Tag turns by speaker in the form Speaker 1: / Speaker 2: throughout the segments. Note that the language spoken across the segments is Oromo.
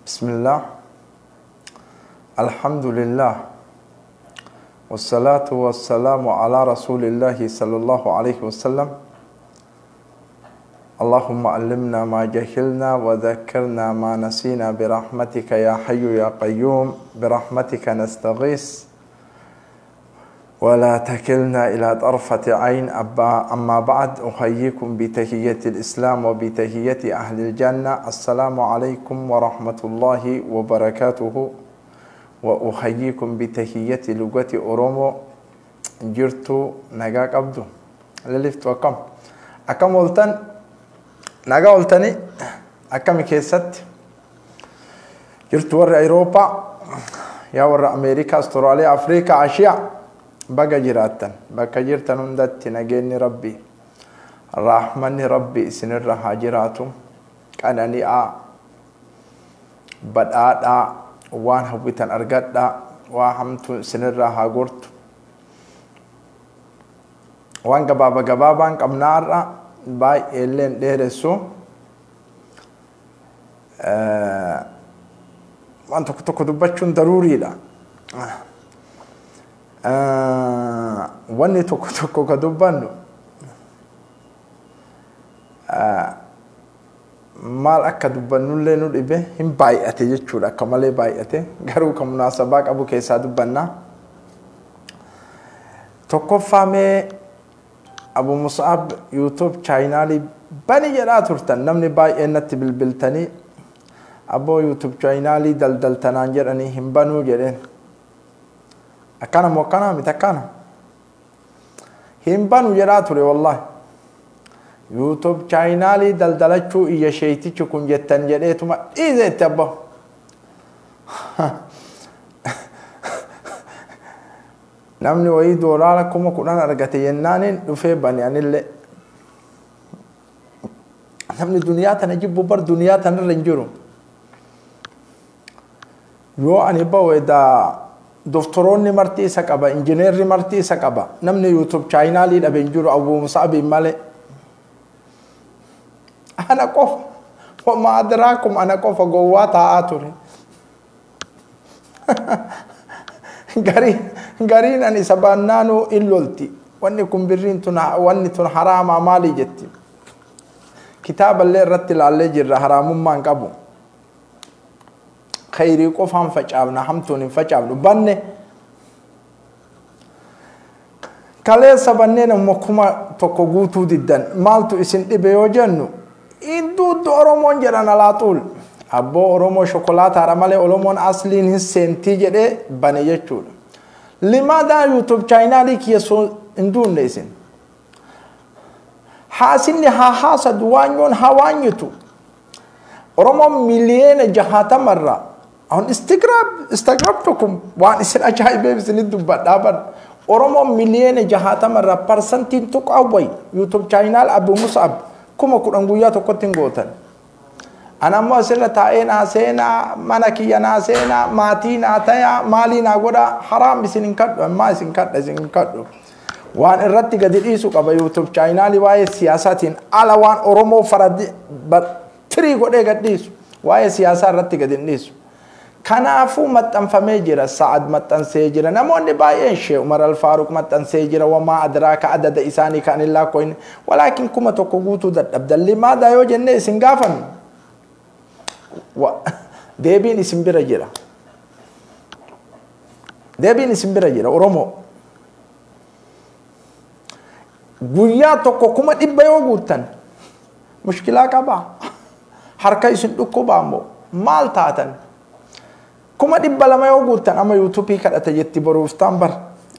Speaker 1: بسم الله، الحمد لله، والصلاة والسلام على رسول الله صلى الله عليه وسلم. اللهم علمنا ما جهلنا وذكرنا ما نسينا برحمتك يا حي يا قيوم، برحمتك نستغيث ولا تكلنا إلى طرفة عين. أما بعد، أحييكم بتحية الإسلام وبتحية أهل الجنة. السلام عليكم ورحمة الله وبركاته. وأحييكم بتحية لغة أورومو. جرتو نجاك أبدو للفت وكم أكم ولتن نجا ولتني أكم كيست جرتو ور أوروبا يا ور أمريكا أستراليا أفريقيا أشياء بقى جراتن بقى جرتن هندت نجيني ربي رحمني ربي سنر هاجراتو كأنني بدأت وان هبتن أرجعت وهمت سنر هاجرت وان جبابا جبابا كم نار باي إلين درسو وان تك تك دبتشون ضروري لا wanni tokko tokko ka dubbannu maal akka dubbannullee nu dhibe hin baay'ate jechuudha, akka malee baay'ate, garuu kan munaasabaa qabu keessaa dubbanna. Tokkoffaa, mee Abu Mus'ab YouTube chaanaalii bani jedhaa turtan, namni baay'een natti bilbiltanii aboo YouTube chaanaalii daldaltanaan jedhanii hin banuu jedheen. Akkana moo akkana miti? Akkana hin banu jedhaa ture. Wallahi YouTube chaanaalii daldalachuu iyya sheeytichi kun jettan jedheetuma dhiise itti abba. Namni wayii doolaara 10,000 argate jennaaniin dhufee bani. Anillee namni duniyaa tana jibbu bar duniyaa tanarra hin jiru. Yoo ani bahu edaa doktoroonni marti isa qaba, injineerri marti isa qaba, namni YouTube chaanaalii dhabe hin jiru Abu Mus'abiin malee. Ana qofa, wama adraakum, ana qofa gowwaa taa'aa ture. Gariin ani isa baannaanuu in lolti, wanni kun birriin tun wanni tun haraamaa maalii jetti. Kitaaballee irratti ilaallee jirra, haraamummaan qabu. Khayrii qofaan facaafna, hamtuun hin facaafnu. Banne kaleessa banneen ammoo 1,000 guutuu diddan. Maaltu isin dhibe yoo jennu, idduuddu Oromoon jedhan alaaxuul abboo Oromoo shokolaataadha malee Oromoon asliin hin seentii jedhee bane jechuudha. Limaadaa YouTube chaanaalii kiyya hin duunne isin? Haasinni haa haasadu, waanyoon haa waanyitu. Oromoon miliyoona 60rraa አሁን استغربتكم waan isin ajaa'ibeef isinit dubbadhaa bar. Oromoon miliyoona 60rraa parsantiin tokko awway YouTube channel Abu Mus'ab 10,000 guyyaa tokkotti hin gootan. Ana ammoo asirra taa'ee naa seenaa, mana kiyya naa seenaa, maatii naa tayaa, maalii naa godhaa, haraam isin hin kadhu, ammaa isin kadha isin hin kadhu. Waan irratti gadi dhiisu qaba YouTube chaanaalii waa'ee siyaasaatiin ala, waan Oromoo faradi firii godhee gad dhiisu, waa'ee siyaasaa irratti gadi hin dhiisu. Kanaafuu maxxanfamee jira, Sa'ad maxxansee jira, namoonni baay'een, Shee Umar Alfaaruq maxxansee jira, wamaa adraaka adada isaanii kan hin lakkoofne, walaakin 1,000 guutuu dadhabdan. Limaadaa yoo jennee isin gaafannu, deebiin isin bira jira. Deebiin isin bira jira. Oromoo. Guyyaa tokko 100,000 yoo guuttan mushkilaa qabaa? Harka isin dhukkubaa immoo maal taatan? 200,000 yoo guuttan amma yuutuubii kadhata jetti boruuftaan bar.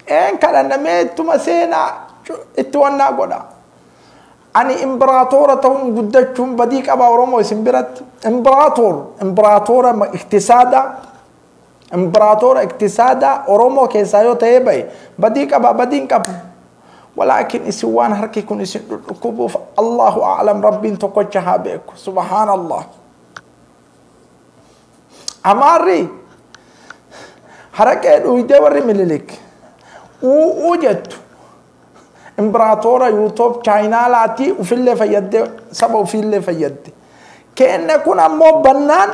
Speaker 1: Een kadhannamee ittuma seenaa itti wannaa godha. Ani imbiraatoora ta'uun guddachuun badii qaba Oromoo isin biratti? Imbiraatoor, imbiraatoora iktisaadaa, imbiraatoora iktisaadaa Oromoo keessaa yoo ta'ee bahe badii qaba? Badiin qabu. Walaakin isin waan harki kun isin dhukkubuuf Allahu a'lam, Rabbiin tokkocha haa beeku. Subhaanallah. Amaarri haraqee dhuydee warri Mililik u'uu jettu imbiraatoora YouTube chaayinaalaatii ufillee fayyadde, saba ufiillee fayyadde. Kenne kun ammoo bannaan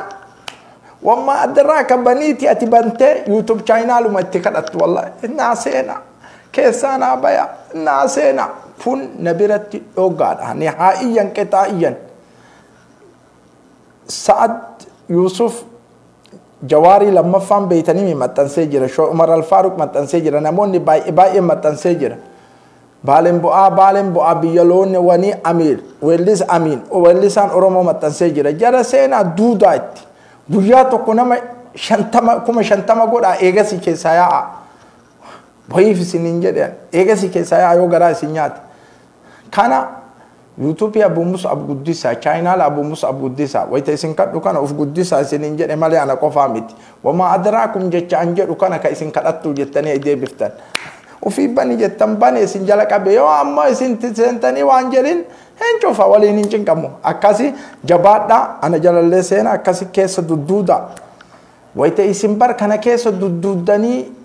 Speaker 1: Wamma adraaka baniiti ati bantee YouTube chaayinaaluma itti kadhattu wallahi naa seena keessaa naa baya naa seena kun na biratti dhoogaadha nihaa'iyyan qixaa'iyyan. Sa'ad Yusuf Jawaarii lammaffaan beeytanii maxxansee jira. Umar Alfaaruq maxxansee jira. Namoonni baay'ee baay'ee maxxansee jira. Baaleen bu'aa biyya loonni wanii Amiir weellis Amiin weellisaan Oromoo maxxansee jira. Jara seenaa duudaa itti. Guyyaa tokko nama 50,000 godhaa eegasii keessaa yaa'a. Wayiif isin hin jedhan eegasii keessaa yaa'a yoo garaa isin nyaate. Kana YouTube Abu Mus'ab guddisaa, chaayinaala Abu Mus'ab guddisaa, wayita isin kadhu kana of guddisaa isin hin jedhe malee ana qofaa miti. Wamaa adraakum jecha an jedhu kana ka isin kadhattu jettanii deebiftan. Ofii bani jettan bane isin jala qabe yoo ammoo isin seentanii waan jedhin hin cufa waliin hin cinqamu. Akkasi jabaadhaa ana jalallee seena akkasi keessa dudduuda. Wayita isin bar kana keessa dudduudanii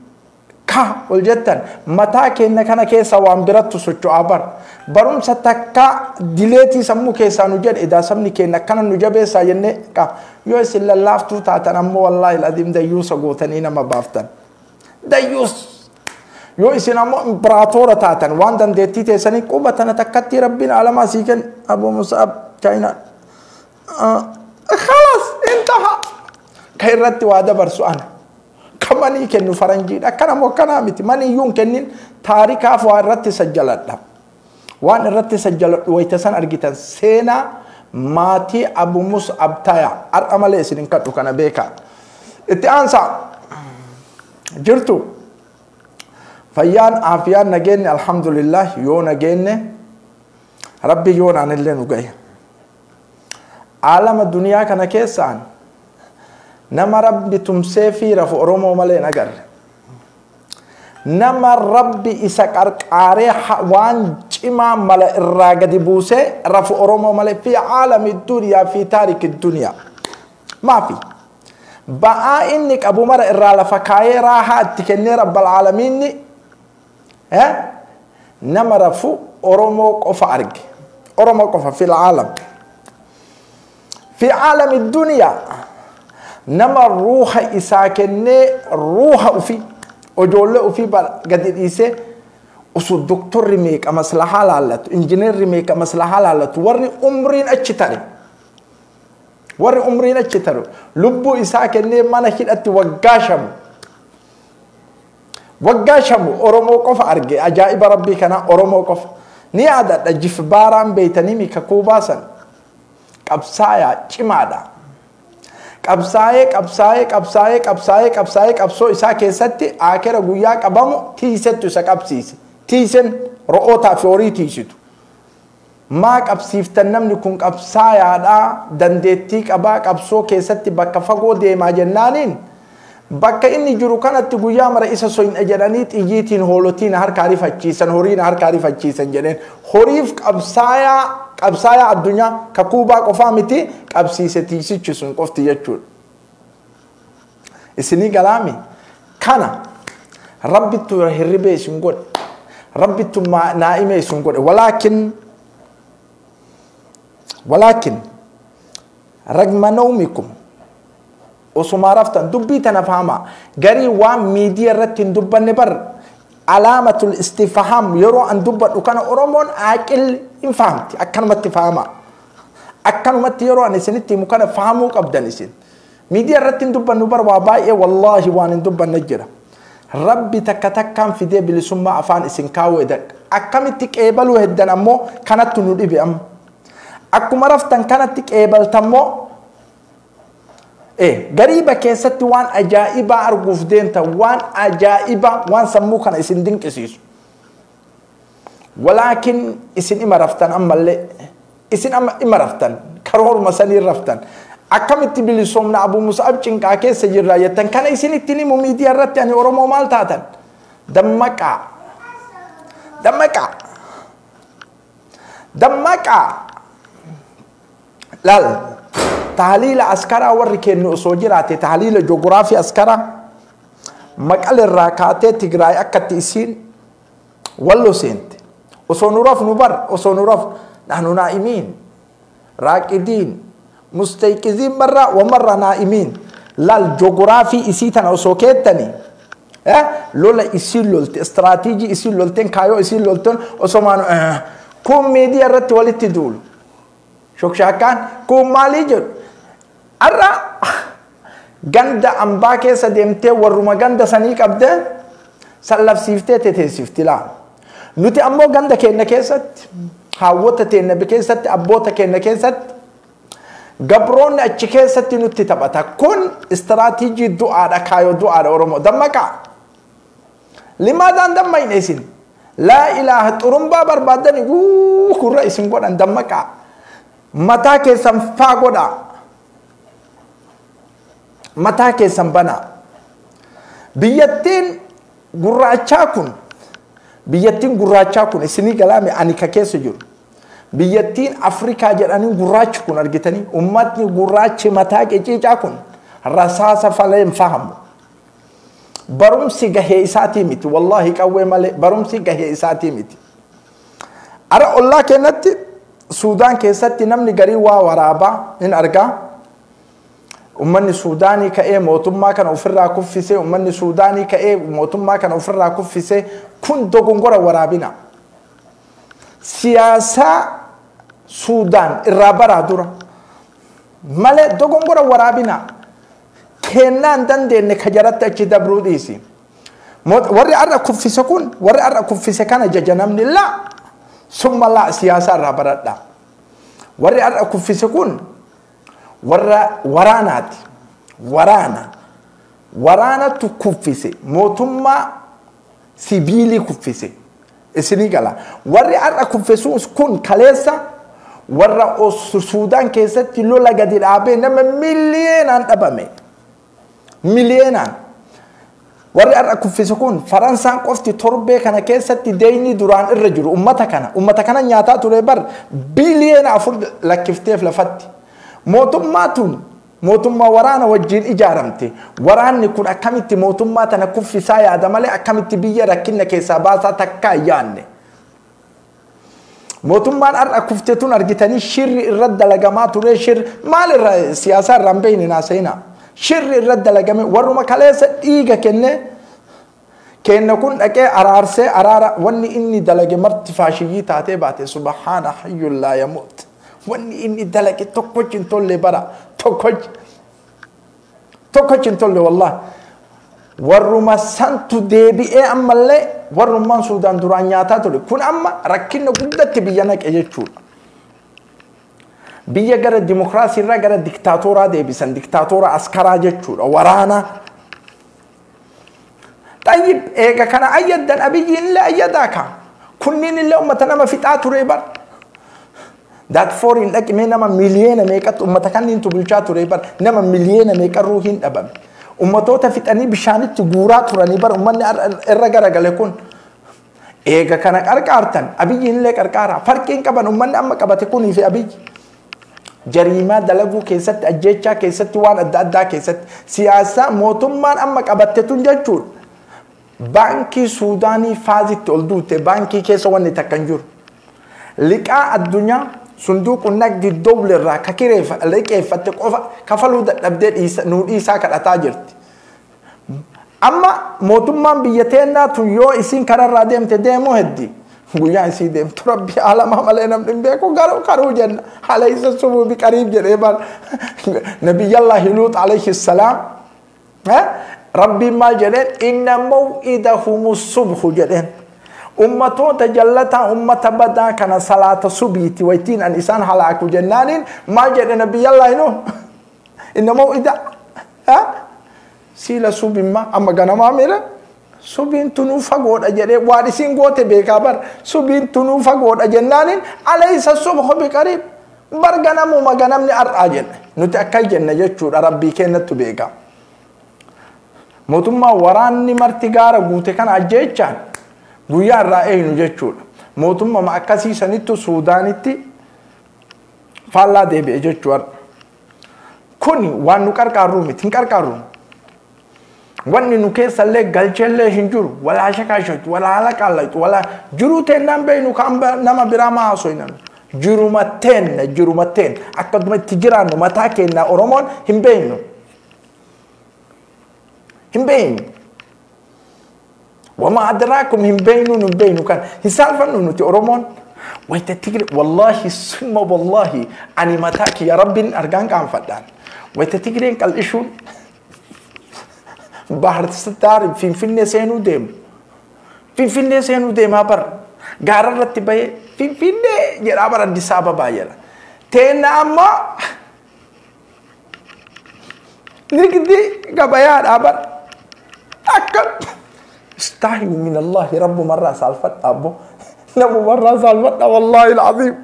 Speaker 1: ka ol jettan mataa keenya kana keessa waan birattu socho'aa bar. Barumsa takka dileetii sammuu keessaa nu jedhe edaa sabni keenya akkana nu jabeessaa jennee yoo isin lallaaftuu taatan ammoo wallaahi aladiim dayyuusa gootanii nama baaftan. Dayyuus yoo isin ammoo impiraatoora taatan waan dandeettii teessanii quba tana takkatti rabbiin alamaa sii kenna Abu Mus'ab chaayinaa. Khalaas intaha ka irratti waa dabarsu ana. Kamanii kennu faranjiidha akkana moo akkanaa miti maniyyuu hin kennin taarikaaf waa irratti sajjaladha. Waan irratti sajjaladhu wayita san argitan seenaa maatii Abu Mus'ab taya har'a malee isin hin kadhu kana beekaa. Itti aansaa jirtu fayyaan aafiyaan nageenye alhamdulillah yoo nageenye rabbi yoo naanillee nu gahe. Aalama duniyaa kana keessaan nama rabbi tumsee fi rafu Oromoo malee hin agarre. Nama rabbi isa qarqaaree waan cimaa mala irraa gadi buusee rafu Oromoo malee fi caalami duniyaa fi taariki duniyaa. Maafi ba'aa inni qabu mara irraa lafa kaayee raahaa itti kennee rabbal caalamiinni nama rafu Oromoo qofa arge. Oromoo qofa fi caalam. Fi caalami duniyaa nama ruuha isaa kennee ruuha ofii ijoollee ofii gadi dhiisee osoo doktorri meeqa maslahaa laallatu injineerri meeqa maslahaa laallatu warri umriin achi tare warri umriin achi tare lubbuu isaa kennee mana hidhatti waggaa shamu Oromoo qofa arge ajaa'iba rabbii kana Oromoo qofa ni yaadadha jifbaaraan beeytanii mika kuubaasan qabsaayaa cimaadha. Qabsaa'ee qabsaa'ee qabsaa'ee qabsaa'ee qabsaa'ee qabsoo isaa keessatti akira guyyaa qabamu tiisettu isa qabsiise. Tiisen ro'ootaa fi horii tiisitu. Maa qabsiiftan namni kun qabsaayaadhaa dandeettii qabaa qabsoo keessatti bakka fagoo deemaa jennaaniin bakka inni jiru kanatti guyyaa mara isa soyin'a jedhanii xiyyiitiin hoolotiin harka ariifachiisan horiin harka ariifachiisan jedheen horiif qabsaayaa addunyaa ka kuubaa qofaa miti qabsiise tiisichi sun qofti jechuudha. Isinii galaami kana rabbittu hirribee isin godhe rabbittu naa'ime isin godhe walaakin ragma nawmikum osuma raftan dubbii tana fahama garii waan miidiyaa irratti hin dubbanne bar alaamatul istifham yeroo an dubbadhu kana Oromoon aaqil hin fahamti akkanumatti fahama akkanumatti yeroo an isinitti himu kana fahamuu qabdan isin miidiyaa irratti hin dubbannu bar waa baay'ee wallaahi waan hin dubbanne jira rabbi takka takkaan fidee bilisummaa afaan isin kaawuu edan akkamitti qeebaluu heddan ammoo kanattu nu dhibe amma akkuma raftan kanatti qeebaltammoo gariiba keessatti waan ajaa'ibaa arguuf deemta waan ajaa'ibaa waan sammuu kana isin dinqisiisu. Walaakin isin ima raftan ammallee isin amma ima raftan karooruma sanii raftan akkamitti bilisoomna Abu Mus'ab cinqaa keessa jirra jettan kana isin ittiin himu miidiyaa irratti ani Oromoo maal taatan dammaqaa dammaqaa dammaqaa laal tahliila askaraa warri kennu osoo jiraate tahliila joogiraafii askaraa maqal irraa kaatee Tigraay akkatti isiin wallo seente osoo nu rafnu bar osoo nu rafnu nahnu naa'imiin raaqidiin mustayqiziin marra wa marra naa'imiin Laal joogiraafii isii tana osoo keettanii lola isii lolte, istiraatiijii isii lolteen, kaayoo isii lolteen osoo maanu kun miidiyaa irratti walitti duulu. Shokshaakkaan kun maalii jedhu? Har'a ganda ambaa keessa deemtee warruma ganda sanii qabdee sallabsiiftee teteessifti laala. Nuti ammoo ganda keenya keessatti, haawwota teenya keessatti, abboota keenya keessatti gabroonni achi keessatti nutti taphata. Kun istiraatiijii du'aadha, kaayoo du'aadha. Oromoo dammaqaa. Limaadhaan dammaqne isin? Laa ilaaha, xurumbaa barbaaddani gurra isin godhan. Dammaqaa. Mataa keessan faa godhaa. Mataa keessan banaa. Biyyattiin gurraachaa kun, biyyattiin gurraachaa kun isinii galaame ani ka keessa jiru. Biyyattiin Afrikaa jedhanii gurraachi kun argitanii, ummatni gurraachi mataa qiciicaa kun rasaasa falee hin fahamu. Barumsi gahee isaatii miti, wallaahi qawwee malee barumsi gahee isaatii miti. Ara ollaa keenyatti Suudaan keessatti namni garii waa waraabaa hin argaa. Ummanni Suudaanii ka'ee mootummaa kana ofirraa kuffisee, ummanni Suudaanii ka'ee mootummaa kana ofirraa kuffisee, kun dogongora waraabina. Siyaasaa Suudaan irraa baraa dura malee dogongora waraabina. Kennaa hin dandeenye ka jaratti achi dabruu dhiisi. Warri har'a kuffise kun, warri har'a kuffise kana jaja namni laa summa laa siyaasaa irraa baradha. Warri har'a kuffise kun warra waraanaati. Waraana. Waraanatu kuffise. Mootummaa sibiilii kuffise. Isinii gala. Warri har'a kuffisu kun kaleessa warra Suudaan keessatti lola gadi dhaabee nama miliyeenaan dhabame. Miliyeenaan. Warri har'a kuffise kun Faransaan qofti torbee kana keessatti deeyni duraan irra jiru ummata kana. Ummata kana nyaataa ture bar biliyeena 4 lakkifteef lafatti. Mootummaa tun mootummaa waraana wajjin ijaaramte. Waraanni kun akkamitti mootummaa tana kuffisaa yaada malee akkamitti biyya rakkina keessaa baasaa takkaa hin yaadne. Mootummaan har'a kufte tun argitanii shirri irra dalagamaa ture. Shirri maal irra siyaasaa irraa hin beekne naasayina. Shirri irra dalagame warruma kaleessa dhiiga kenne kenna kun dhaqee araarsee araara wanni inni dalage marti faashiyyii taatee baate. Subhaana hayyul laa yamuut. Wanni inni dalage tokkochi hin tolle bara, tokkochi tokkochi hin tolle wallahi. Warruma santu deebi'ee ammallee warrummaan Suudaan duraan nyaataa ture kun amma rakkina guddatti biyya naqe jechuudha. Biyya gara dimokiraasii irraa gara diktaatooraa deebisan, diktaatoora askaraa jechuudha, waraana. Xayyib, eega kana ayyaddan Abiyyiin illee ayyadaa ka. Kunniin illee uummata nama fixaa ture bar. Daatfooriin dhaqimee nama miliyeena meeqatti uummata kanniintu bulchaa ture bar, nama miliyeena meeqarruu hin dhabame. Ummatoota fixanii bishaanitti guuraa turanii bar uummanni irra garagale kun. Eega kana qarqaartan Abiyyiin illee qarqaaraa. Farqiin qaban uummanni amma qabate kunii fi Abiyyi. Jariimaa dalaguu keessatti, ajjeechaa keessatti, waan adda addaa keessatti siyaasaa mootummaan amma qabatte tun jechuudha. Baankii Suudaanii faazitti ol duute, baankii keessa wanni takka hin jiru. Liqaa addunyaa sunduuqu nagdi dowle irraa ka liqeeffatte qofa kafaluu dadhabdee nuu dhiisaa kadhataa jirti. Amma mootummaan biyya teennaa tun yoo isiin kararraa deemte deemuu heddi. Guyyaa isii deemtu rabbi alamaa malee namni hin beeku, garuu karuu jenna. Alaysa subuu biqariib jedhee bar Nabiyyallaahi Luut alayhi salaam. Rabbiin maal jedheen? Inna maw'idahumu subhu jedheen. Ummatoota jallataa, ummata badaa kana salaata subiiti waytiin an isaan halaaku jennaaniin maal jedhe Nabiyyallaahi Nuh? Inna maw'ida siila subimma amma ganamaa mira subiin tunuu fagoodha jedhee, waan isiin goote beekaa bar. Subiin tunuu fagoodha jennaaniin alaysa subhu biqariib bar, ganamuma ganamni har'aa jedhe. Nuti akka jenna jechuudha, rabbii kennattu beekaa. Mootummaa waraanni marti gaara guute kana ajjeechaan guyyaa irraa eenyu jechuudha. Mootummaa akkasii sanittu Suudaanitti faallaa deebi'e jechuudha. Kuni waan nu qarqaarruu miti, hin qarqaarru. Wanni nu keessallee galcheellee hin jiru. Walaa shakaashatu, walaa halaqaallatu, walaa jiruu teennaan beeknu kan nama biraa maa haasofnan. Jiruma teenna, jiruma teenna akkasuma itti jiraannu mataa keenya Oromoon hin beeknu. Hin beeynu. Wamaa adraakum hin beeynu nu beeynu kan hin saalfannu nuti Oromoon. Wayita Tigre wallaahi summa wallaahi ani mataa kiyya Rabbiin argaan qaanfadhaan. Wayita Tigreen qal'ishuun Bahar Daar Finfinnee seenuu deemu. Finfinnee seenuu deemaa bara. Gaara irratti bahee Finfinnee jedhaa bara Addis Ababaa jedha. Teenna ammoo nigdi gabayaadhaa bara. Akka istaahiyu min Allahi rabbumarraa saalfadha abbo. Namumarraa saalfadha wallaahi alcaziim.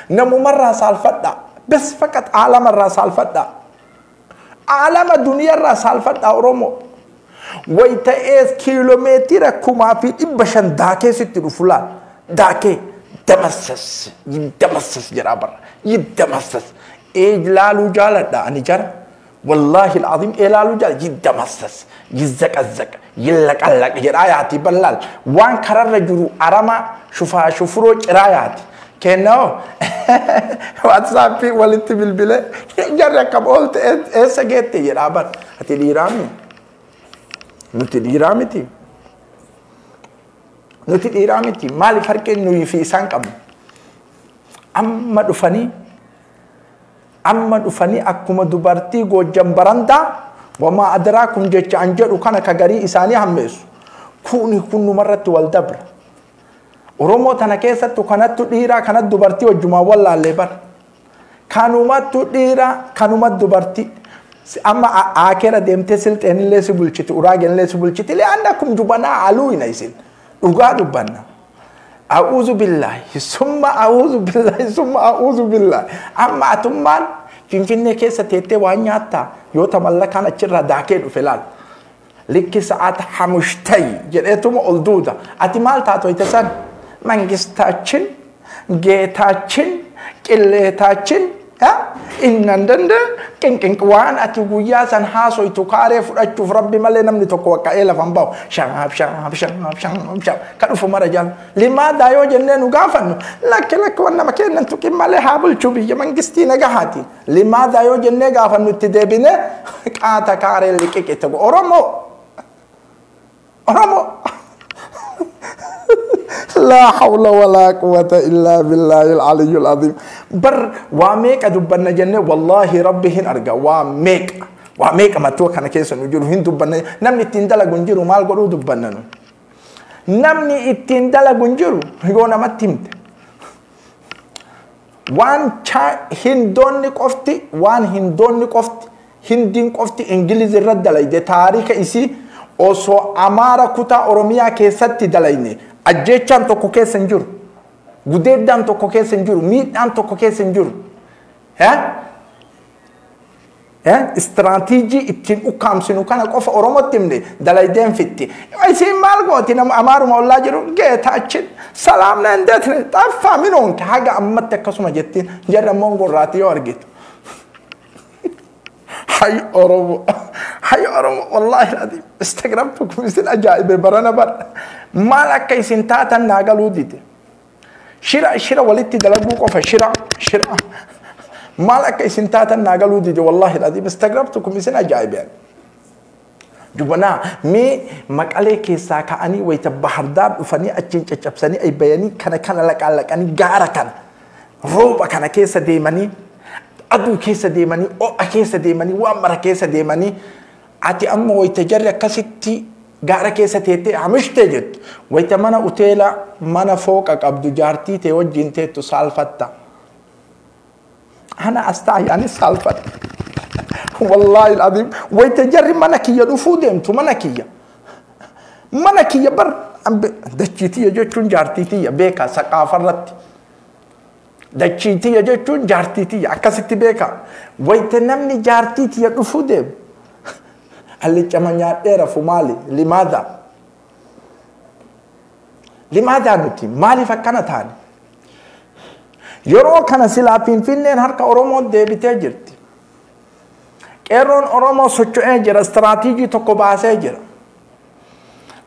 Speaker 1: Namumarraa saalfadha. Bes faqat aalamarraa saalfadha. Aalama duniyarraa saalfadha Oromoo. Wayita ees kiiloomeetira 1500 daakee sitti dhufu laal. Daakee damassas yidamassas jedhaa bara. Yidamassas. Ee laaluu jaaladha ani jara. Wallaahi alcaziim ee laaluu jaaladha. Yidamassas yizzaqazzaq yillaqallaq jedhaa yaati ballaal. Waan kararra jiru arama shufaa shufuroo ciraa yaati. Kennoo WhatsAppii walitti bilbilee jarri akkam oolte eessa geette jedhaa bara. Ati dhiiraa miti. Nuti dhiiraa miti. Nuti dhiiraa miti. Maali farqeen nuyi fi isaan qabnu? Amma dhufanii akkuma dubartii Goojjan barandaa wamaa adraakum jecha an jedhu kana ka garii isaanii hammeessu. Kuni kun numarratti wal dabra. Oromoo tana keessattu kanattu dhiiraa kanatti dubartii wajjumaan wallaallee bara. Kanumattu dhiiraa kanumatti dubartii. Amma aakera deemtee silxeenillee si bulchiti uraageenillee si bulchiti li'annakum jubanaa aluuyna isin dhugaa dubbanna. A'uuzu billaahi summa a'uuzu billaahi summa a'uuzu billaahi. Amma atummaan Finfinnee keessa teettee waan nyaattaa yoo tamallakaan achirraa daakee dhufe laal. Likki sa'aata hamushtayi jedheetuma ol duuda. Ati maal taatu ite san? መንግስታችን ጌታችን ቅሌታችን innan danda qinqinq waan ati guyyaa san haasoytu kaaree fudhachuuf Rabbi malee namni tokko waqqa'ee lafan bahu shaab shaab shaab shaab shaab ka dhufu mara jala limaadaa yoo jennee nu gaafannu lakki lakki waan nama kennan tuqin malee haa bulchuu biyya mangistii nagahaati limaadaa yoo jennee gaafannu itti deebine qaata kaaree liqiqite. Oromoo, Oromoo. لا حول ولا قوة إلا بالله العلي العظيم. بر واميك دبنا جنة والله ربي هن أرجع واميك واميك ما تو كان كيس نجور هن دبنا نمني تندلا جنجرو مال قرو دبنا نو نمني تندلا جنجرو يقولنا ما تيمت وان چا هندوني قفتي وان هندوني قفتي هندين قفتي إنجليزي رد دلائي تاريخ إسي osoo Amaara kutaa Oromiyaa keessatti dalayne ajjeechaan tokko keessa hin jiru. Gudeeddaan tokko keessa hin jiru. Miidhaan tokko keessa hin jiru. Istiraatiijii ittiin ukkaamsinu kana qofa Oromootti himne dalaydeen fitti. Isiin maal gooti nama Amaaruma ollaa jiru geetaachin salaamna indeetne xaffaa minoonke haga ammatti akkasuma jettiin jarra ammoo gorraatii yoo argitu. Hay Oromo, hay Oromo, wallahi alazim استغربتكم isin ajaa'ibe barana bara maal akka isin taatan naa galuu dide. Shira shira walitti dalaguu qofa shira shira maal akka isin taatan naa galuu dide. Wallahi alazim استغربتكم isin ajaa'ibe. Jubanaa mee Maqalee keessaa ka'anii wayita Bahardaar dhufanii achiin caccabsanii aybayanii kana kana laqaalaqanii gaara kana rooba kana keessa deemanii aduu keessa deemanii ho'a keessa deemanii waan mara keessa deemanii ati amma wayita jarri akkasitti gaara keessa teettee hamishtee jettu wayita mana uteela mana fooqa qabdu jaartii tee wajjin teettu saalfatta. Ana astaahi anis saalfadha. Wallaahi alazim wayita jarri mana kiyya dhufuu deemtu mana kiyya bar dachii tiyya jechuun jaartii tiyya beeka saqaafarratti. Dachii tiyya jechuun jaartii tiyya akkasitti beeka. Wayita namni jaartii tiyya dhufuu deemu allicama nyaadhee rafu. Maali? Limaadha limaadhaa nuti maaliif akkana taane? Yeroo kana silaa Finfinneen harka Oromoo deebitee jirti. Qeerroon Oromoo socho'ee jira, istiraatiijii tokko baasee jira.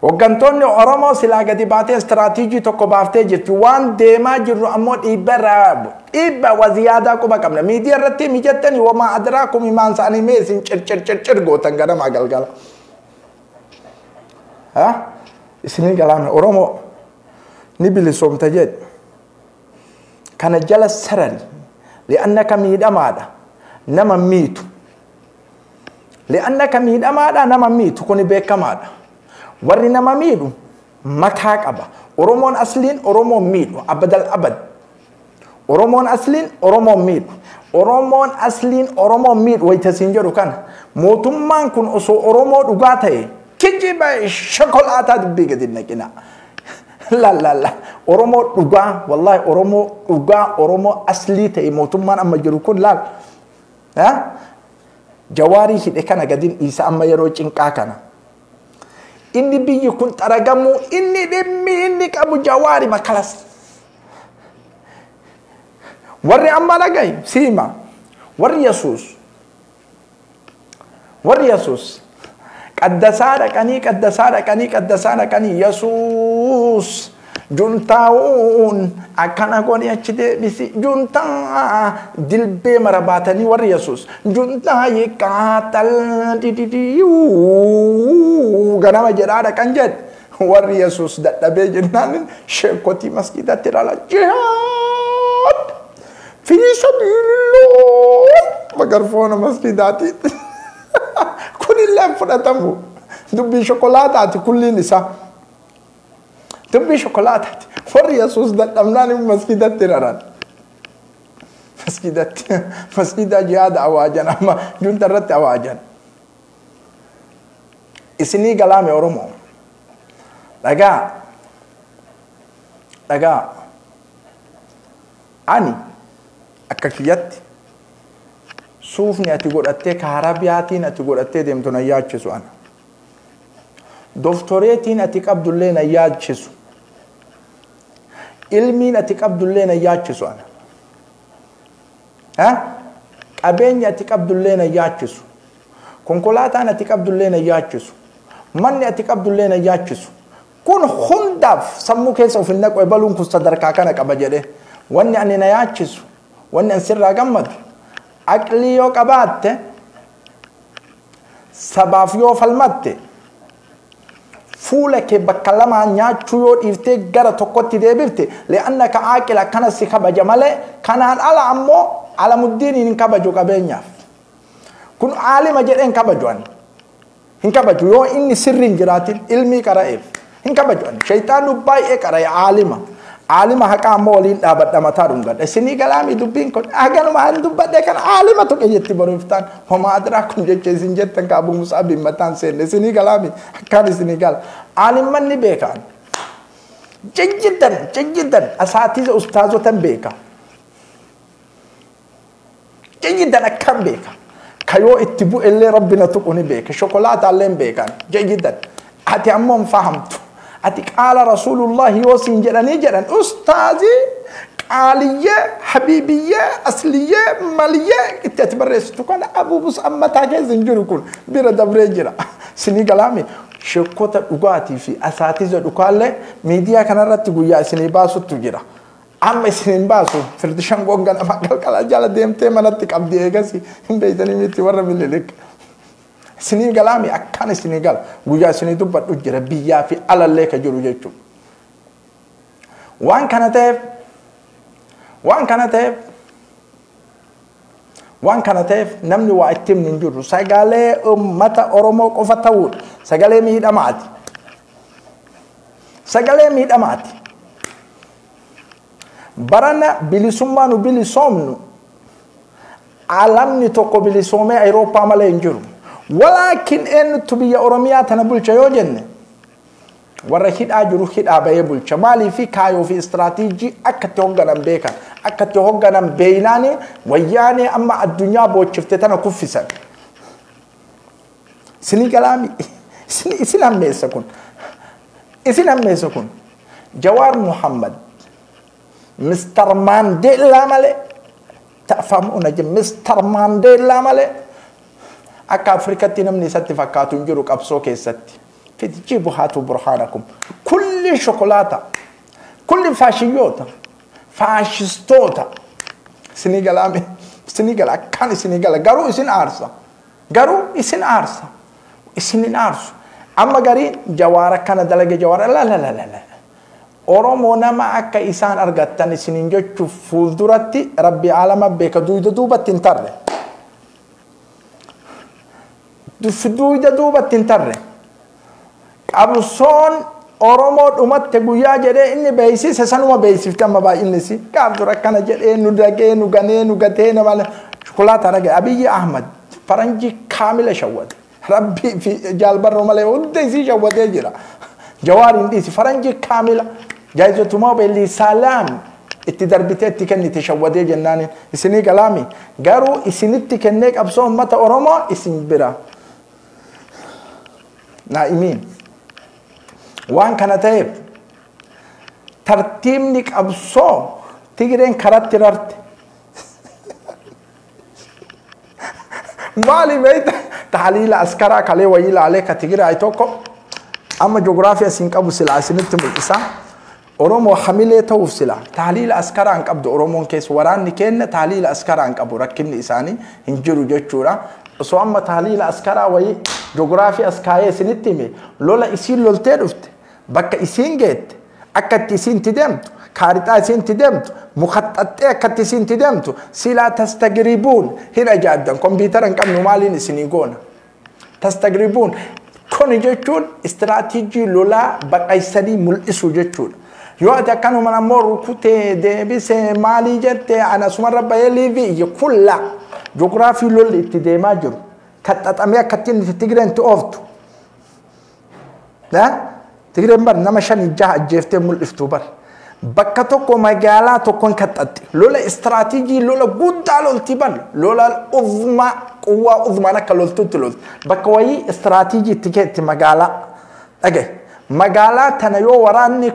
Speaker 1: Hooggantoonni Oromoo silaa gadi baatee istiraatiijii tokko baaftee jirti. Waan deemaa jirru ammoo dhiibba irraa dhiibba waziyaadaa quba qabna. Miidiyaa irratti mijattani wamaa adraakum himaan isaanii mee isin circir circir gootan ganamaa galgala. Isinii galaame Oromoo ni bilisoomta jedhe. Kana jala sarari li'annaka miidhamaadha nama miitu. Li'annaka miidhamaadha nama miitu kuni beekamaadha. Warri nama miidhu makaa qaba. Oromoon asliin Oromoon miidhu abadal abad. Oromoon asliin Oromoon miidhu. Oromoon asliin Oromoon miidhu wayita siin jedhu kana mootummaan kun osoo Oromoo dhugaa ta'e kijiba shokolaataa dubbii gadi naqina. La la la Oromoo dhugaa wallahi Oromoo dhugaa Oromoo aslii ta'e mootummaan amma jiru kun laal. Jawaarii hidhe kana gadin dhiisa amma yeroo cinqaa kana. Inni biyyi kun xaragamuu inni dhimmi inni qabu jawaari makalas. Warri amma dhagaye siima warri Yesuus qaddasaa dhaqanii qaddasaa dhaqanii qaddasaa dhaqanii Yesuus juntaa'uun akkana godhi achi deebisi juntaa dilbee mara baatanii warri Yesuus juntaa yiqqaaxal dididiyuu ganama jedhaa dhaqan jedhe warri Yesuus dadhabee jennaan sheekotii masgiidatti ilaalaa jihaad fi sabiilillah magarfoona masgiidaati kunillee fudhatamu dubbii shokolaataati kulliin isaa. Dubbii shokolaataati. Warri Yesuus dadhabnaan masgiidatti raran. Masgiidatti masgiida jihaada awaajan amma junta irratti awaajan. Isinii galaame Oromoo. Dhagaa. Dhagaa. Ani akka kiyyatti suufni ati godhattee kaarabiyaatiin ati godhattee deemtu na yaachisu ana. Doftoreetiin ati qabdullee na yaachisu. Ilmiin ati qabdullee na yaachisu ana. Qabeenya ati qabdullee na yaachisu. Konkolaataan ati qabdullee na yaachisu. Manni ati qabdullee na yaachisu. Kun hundaaf sammuu keessa of hin naqu ebaluun kun sadarkaa kana qaba jedhee. Wanni ani na yaachisu, wanni ani sirraa gammadu, aqlii yoo qabaatte, sabaaf yoo falmatte, fuula kee bakka lamaa nyaachuu yoo dhiiftee gara tokkotti deebifte li'annaka aaqila kana si kabaja malee kanaan ala ammoo alamuddiiniin hin kabaju qabeenyaaf. Kun aalima jedhee hin kabaju ani. Hin kabaju yoo inni sirri hin jiraatin ilmii qara'eef hin kabaju ani. Shayxaannu baay'ee qara'e aalima. Aalima haqaa ammoo waliin dhaabadha mataa dhungadha. Isinii galaamii dubbiin kun haganuma hin dubbadhe kan aalima tuqe jetti boruuftaan homaa adiraa kun jecha isin jettan ka Abuu Musaabiin mataan seenne isinii galaamii akkaan isinii gala. Aalimman ni beekan. Jajjidan jajjidan asaatiiza ustaazotan beeka. Jajjidan akkaan beeka. Kayoo itti bu'ellee rabbi na tuqu ni beeka. Shokolaataallee hin beekan. Jajjidan. Ati ammoo hin fahamtu. Ati qaala Rasuulullahi yoo siin jedhanii jedhan ustaazii qaaliyyee habiibiyyee asliyyee maliyyee itti ati barreessitu kana Abuu Musaab mataa keessa hin jiru kun bira dabree jira. Isinii galaame sheekota dhugaatii fi asaatiiza dhukaallee miidiyaa kanarratti guyyaa isinii baasuttu jira. Amma isin hin baasu firdi shangoon ganama qalqala jala deemtee manatti qabdi eegasi hin beeytanii miti warra mililik. Isinii galaami akkaan isinii gala guyyaa isinii dubbadhu jira biyyaa fi alallee ka jiru jechuudha. Waan kana ta'eef waan kana ta'eef waan kana ta'eef namni waa itti himnu hin jiru sagalee uummata Oromoo qofa ta'uudha sagalee miidhamaati. Sagalee miidhamaati. Barana bilisummaa nu bilisoomnu alamni tokko bilisoomee Awurooppaa malee hin jiru. Walaakin eenyutu biyya Oromiyaa tana bulcha yoo jenne warra hidhaa jiru hidhaa bahee bulcha. Maaliif kaayoo fi istiraatiijii akka itti hoogganan beekan akka itti hoogganan beeynaani wayyaanee amma addunyaa boochifte tana kuffisan. Isinii galaami isin hammeessa kun isin hammeessa kun Jawaar Muhammad Mr. Mandela malee ta'famuuna je Mr. Mandela malee akka Afrikatti namni isatti fakkaatu hin jiru qabsoo keessatti. Fiti haatu burhaanakum. Kulli shokolaata, kulli faashiyyoota, faashistoota. Isinii galaame, isinii gala akkaan isinii gala garuu isin aarsa. Garuu isin aarsa. Isin hin aarsu. Amma gariin Jawaara kana dalage Jawaara la la la la. Oromoo nama akka isaan argattan isiniin jechuuf fuulduratti Rabbi alama beeka duyda duubatti hin tarre. Duyda duubatti hin tarre. Qabsoon Oromoo dhumatte guyyaa jedhee inni beeksise sanuma beeksifte amma baay'inni gaaf dura akkana jedhee nu dagee nu ganee nu gatee nama shukulaataa dhagaye. Abiyyi Ahmad faranjii kaamila shawwate. Rabbii fi jaalbarroo malee hunda isii shawwatee jira. Jawaariin dhiisi faranjii kaamila jaayizatu moobeelii salaam itti darbitee itti kennite shawwatee jennaan isinii galaami. Garuu isinitti kennee qabsoo uummata Oromoo isin bira. Naa'imiin. Waan kana ta'eef tartiibni qabsoo Tigireen karatti rarte. Maali beekta tahliila askaraa kalee wayii ilaalee ka Tigiraay tokko amma joogiraafii asiin qabu silaa isinitti mul'isa. Oromoo hamilee ta'uuf sila tahliila askaraa hin qabdu Oromoon keessa waraanni kenna tahliila askaraa hin qabu rakkinni isaanii hin jiru jechuudha. Osoo amma tahliila askaraa wayii joogiraafii as kaayee isinitti hime lola isiin loltee dhufte bakka isiin geette akka itti isiin itti deemtu kaarixaa isiin itti deemtu mukaxxaxxee akka itti isiin itti deemtu silaa tastagribuun hin ajaa'ibdan kompiitara hin qabnu maaliin isinii goona tastagribuun kuni jechuun istiraatiijii lolaa baqaysanii mul'isu jechuudha. Yoo ati akkanuma ammoo rukutee deebisee maalii jette ana asumarra bahee liivii iyya kulla joogiraafii lolli itti deemaa jiru kaxxaxamee akka ittiin Tigireen itti ooftu. Tigireen bar nama 5-6 ajjeeftee mul'iftu bar. Bakka tokko magaalaa tokkoon kaxxaxxe lola istiraatiijii lola guddaa lolti bar lola uzmaa quwwaa uzmaan akka loltutti lolti bakka wayii istiraatiijii itti keetti magaalaa dhagaye magaalaa tana yoo waraanni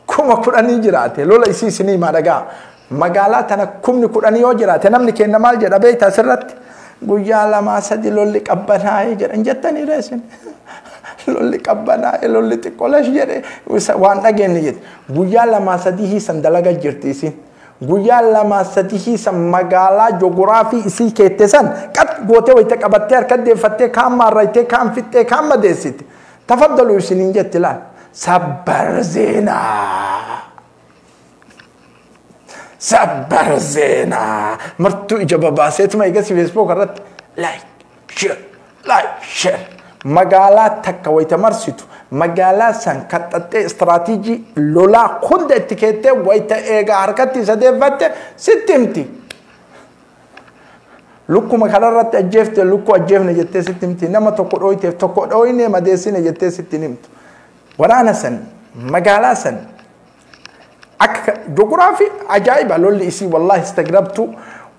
Speaker 1: 10,000 jiraate lola isii isinii himaa dhagaa magaalaa tana 10,000 yoo jiraate namni kenna maal jedha beektaa asirratti guyyaa 2-3 lolli qabbanaa'ee jedhan jettanii reesin lolli qabbanaa'ee lolli xiqqoolash jedhe waan dhageenye jette guyyaa 2-3 hiisan dalaga jirti isin guyyaa 2-3 hiisan magaalaa joogiraafii isii keette san qat gootee wayita qabattee harka deeffattee kaan maarraytee kaan fixxee kaan madeessite tafaddalu isiniin jetti laal sabbar zeenaa sabbar zeenaa martuu ija babaaseetuma eegasi feesbuuk irratti like share like share magaalaa takka wayita marsitu magaalaa san kaxxaxxee istiraatiijii lolaa hunda itti keettee wayita eegaa harkatti isa deeffatte sitti himti. Lukkuma kanarratti ajjeefte lukkuu ajjeefne jettee sitti himti nama tokko dhooyteef tokko dhooyne madeessine jettee sitti himtu. Waraana san magaalaa san akka joogiraafii ajaa'iba lolli isii wallaahi istagrabtu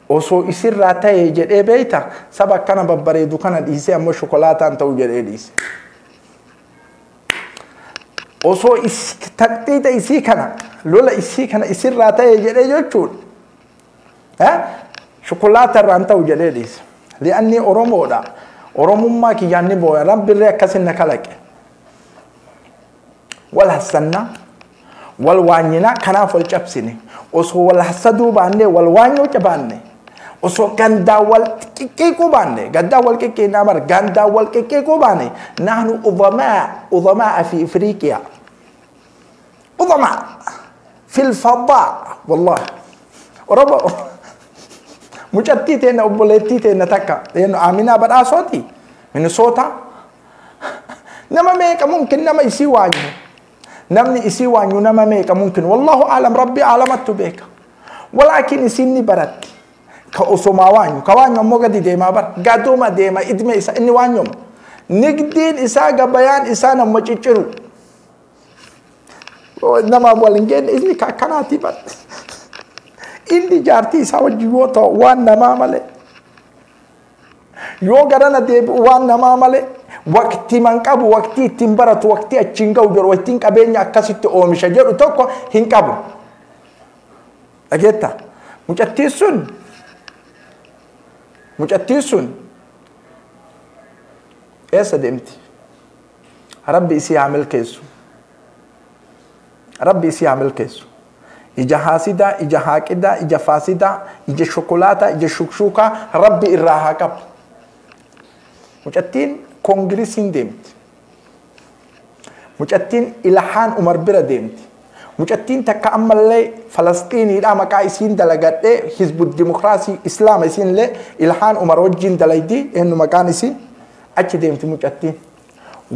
Speaker 1: osoo isirraa ta'e jedhee beeyta saba akkana babbareedu kana dhiisee ammoo shokolaataan ta'u jedhee dhiise. Osoo taqxiixa isii kana lola isii kana isirraa ta'e jedhee jechuudha. Shokolaata irraan ta'u jedhee dhiise. Li'anni Oromoodha. Oromummaa kiyyaan ni booya Rabbirree akkasin na kalaqe. Wal hassannaa wal waanyinaa kanaaf wal cabsine osoo wal hassaduu baannee wal waanyuu cabaanne osoo gandaa wal qiqqeequu baanne gandaa wal qiqqeennaa bara gandaa wal qiqqeequu baanne nahnu udamaa fi Ifriiqiyaa udamaa fi lfadaa wallahi Oromoo mucattii teenna obboleettii teenna takka Aminaa Badhaasooti Minisoota nama meeqa mumkin nama isii waanyu namni isii waanyu nama meeqa mumkin wallahu aalam rabbi aalamattu beeka walaakin isiin ni baratti ka osomaa waanyu ka waanyu ammoo gadi deemaa bara gaduma deema idme isa inni waanyuma nigdiin isaa gabayaan isaa nama cicciru nama wal hin geenne inni ka akkanaati bara inni jaartii isaa wajji yoo ta'u waan namaa malee yoo garana deebi'u waan namaa malee waqtii man qabu waqtii ittiin baratu waqtii achiin ga'u jedhu waqtiin qabeenya akkasitti oomisha jedhu tokko hin qabu. Dhageetta mucattiin sun eessa deemti? Rabbi isii haa milkeessu. Rabbi isii haa milkeessu. Ija haasidaa, ija haaqidaa, ija faasidaa, ija shokolaataa, ija shukshukaa Rabbi irraa haa qabu. Mucattiin koongirisiin deemti. Mucattiin Ilhaan Umar bira deemti. Mucattiin takka ammallee Falastiiniidha maqaa isiin dalagadhee Hizbu Dimokiraasii Islaama isiinillee Ilhaan Umar wajjin dalaydi eenyu maqaan isii achi deemti mucattiin.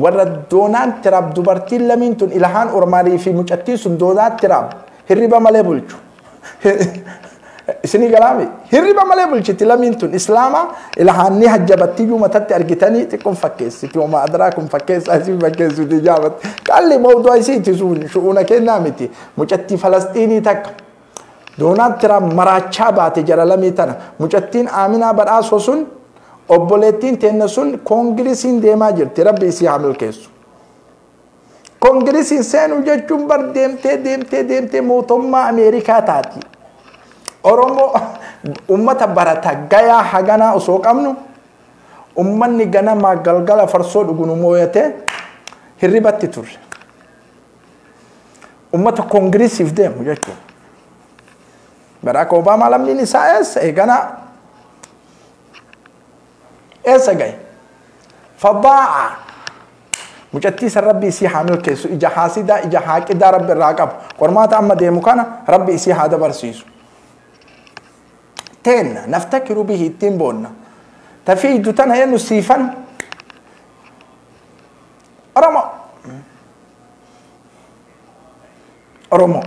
Speaker 1: Warra Doonaald Tiraamp dubartiin lamiin tun Ilhaan Umarii fi mucattiin sun Doonaald Tiraamp hirriba malee bulchu. Isinii galaami hirriba malee bulchiti lamiin tun Islaama Ilhaan ni hajjabattiyyuu matatti argitanii xiqqoon fakkeessiti wama adraakum fakkeessa isin fakkeessuti jaabatti qalli mawdu'a isiiti sun shu'uuna kennaa miti mucattii Falastiinii takka Doonaald Tiraamp maraachaa baate jara lamii tana mucattiin Aaminaa Badhaasoo sun obboleettiin teenna sun koongirisiin deemaa jirti rabbi isii haa milkeessu. Koongirisiin seenuu jechuun bar deemtee deemtee deemtee mootummaa Ameerikaa taati. Oromoo ummata barata gayaa haganaa osoo qabnu ummanni ganamaa galgala farsoo dhugu nu mooyatee hirribatti turre. Ummata koongirisiif deemu jechuudha. Barack Obama lammiin isaa eessa eeganaa eessa gahe? Fadaa'a. Mucattii san rabbi isii haa milkeessu ija haasidaa ija haaqidaa rabbi irraa qabu. Qormaata amma deemu kana rabbi isii haa dabarsiisu. Teenna naftakiru bihi ittiin boonna. Tafiidu tana eenyu siifan? Oromoo. Oromoo.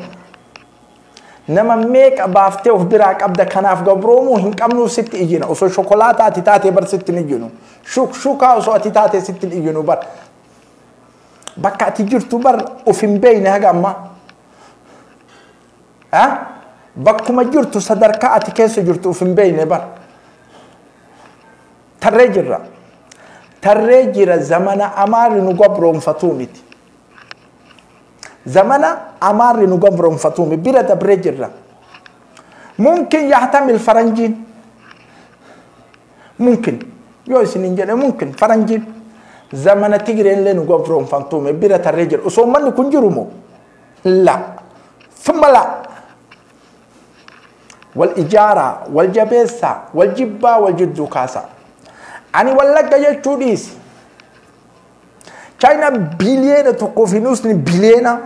Speaker 1: Nama meeqa baaftee of biraa qabda kanaaf gabroomuu hin qabnuuf sitti iyyina. Osoo shokolaataa ati taatee bar sitti hin iyyinu. Shukshukaa osoo ati taatee sitti hin iyyinu bar. Bakka ati jirtu bar of hin beekne haga ammaa. Bakkuma jirtu sadarkaa ati keessa jirtu of hin beekne bar. Tarree jirra. Tarree jira zamana amaarri nu gabroonfatuu miti. Zamana amaarri nu gabroonfatuu miti bira dabree jirra. Mumkin yahtamil faranjiin. Mumkin yoo isin hin jedhe mumkin faranjiin. Zamana Tigreen nu gabroonfatuu miti bira tarree jira. Osoo manni kun jiru moo? La. Thumma la. Wal ijaaraa, wal jabeessaa, wal jibbaa, wal jidduu kaasaa. Ani Wallagga jechuu dhiisi. Chaayinaa biliyeena tokkoof hin uusne biliyeena.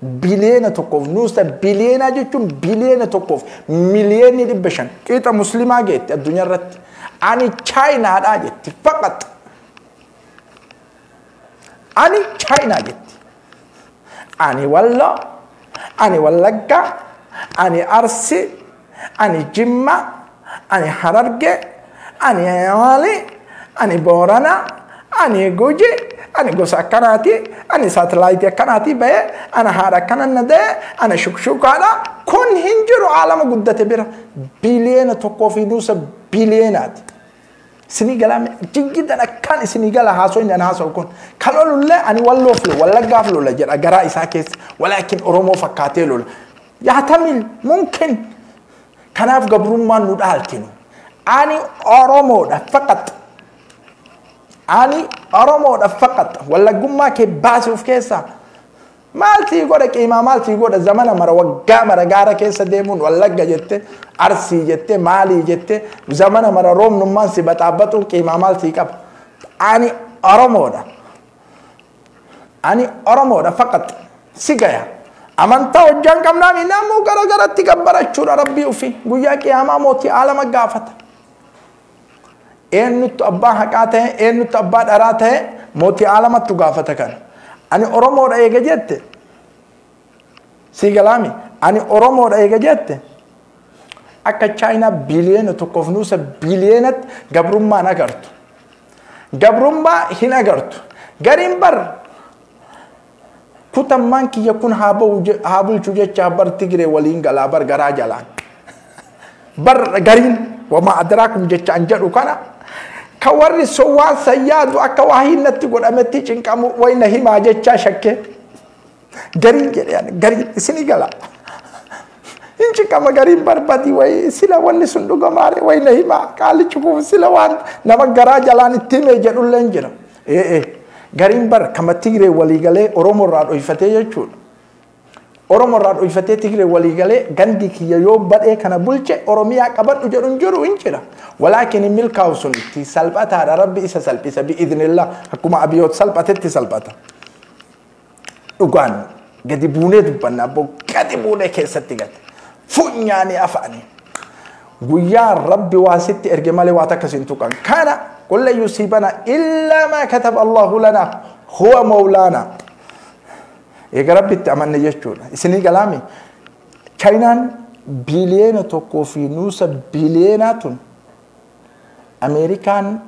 Speaker 1: Biliyeena tokkoof nuusta biliyeena jechuun biliyeena tokkoof miliyoonni 500 qixa muslimaa geetti addunyaa irratti. Ani Chaayinaadhaa jetti faqat. Ani Chaayinaa jetti. Ani Walloo, ani Wallagga, ani Arsi, ani Jimma, ani Hararge, ani Maali, ani Boorana, ani Guji, ani gosa akkanaati, ani saatalaayitii akkanaati bahee, ana haadha akkana na da'e, ana shukshukaadha. Kun hin jiru aalama guddate bira. Biliyeena tokkoo fi nuusa biliyeenaati. Isinii galaa jiggidan akkaan isinii gala haasoo inni ana haasa'u kun. Kan olullee ani Walloof lola, Wallaggaaf lola jedha garaa isaa keessa. Walaakin Oromoo fakkaatee lola. Yaatamil mumkin. Kanaaf gabrummaan nu dhaaltinu. Ani Oromoodha faqat. Ani Oromoodha faqat. Wallaggummaa kee baasi of keessaa. Maal sii godha qiimaa maal sii godha zamana mara waggaa mara gaara keessa deemuun Wallagga jette Arsii jette Maalii jette zamana mara roobnummaan si baxaabbatuun qiimaa maal sii qaba. Ani Oromoodha. Ani Oromoodha faqat. Si gaya. Amantaa hojjaan qabnaa namuu gara garatti gabbarachuudha rabbii ofii guyyaa qiyaamaa mootii aalama gaafata. Eenyuttu abbaa haqaa ta'e eenyuttu abbaa dharaa ta'e mootii aalamattu gaafata kana. Ani Oromoodha eega jette sii galaami ani Oromoodha eega jette akka Chaayinaa biliyeena tokkoof nuusa biliyeenatti gabrummaan agartu. Gabrummaa hin agartu. Gariin bar kutammaan kiyya kun haa bulchu jecha bar Tigree waliin galaa bar garaa jalaan. Bar gariin wama adraakum jecha an jedhu kana ka warri sowwaan sayyaadu akka waa hinnatti godhametti cinqamu wayna himaa jechaa shakkee. Gariin jedhe gariin isinii gala. Hin cinqama gariin barbadi wayi sila wanni sun dhugamaare wayna himaa qaalichi kuuf sila waan nama garaa jalaan itti himee jedhullee hin jira. Gariin bar kama Tigree walii galee Oromoo irraa dhoyfatee jechuudha. Oromoo irraa dhoyfatee Tigree walii galee gandi kiyya yoo badhee kana bulche Oromiyaa qabadhu jedhu hin jiru hin jira. Walaakin hin milkaa'u sun itti salphataadha rabbi isa salphisa bi'idhnillah akkuma Abiyoot salphatetti salphata. Dhugaan gadi buunee dubbanna abboo gadi buunee keessatti gadi. Funyaanii afaanii. Guyyaa rabbi waa sitti erge malee waa takka siin tuqan. Kana qul lan yusiibana illaa maa kataba Allahu lanaa huwa mawlaana. Eega rabbitti amanne jechuudha. Isinii galaami. Chaayinaan biliyeena 1 fi nuusa biliyeenaa tun Ameerikaan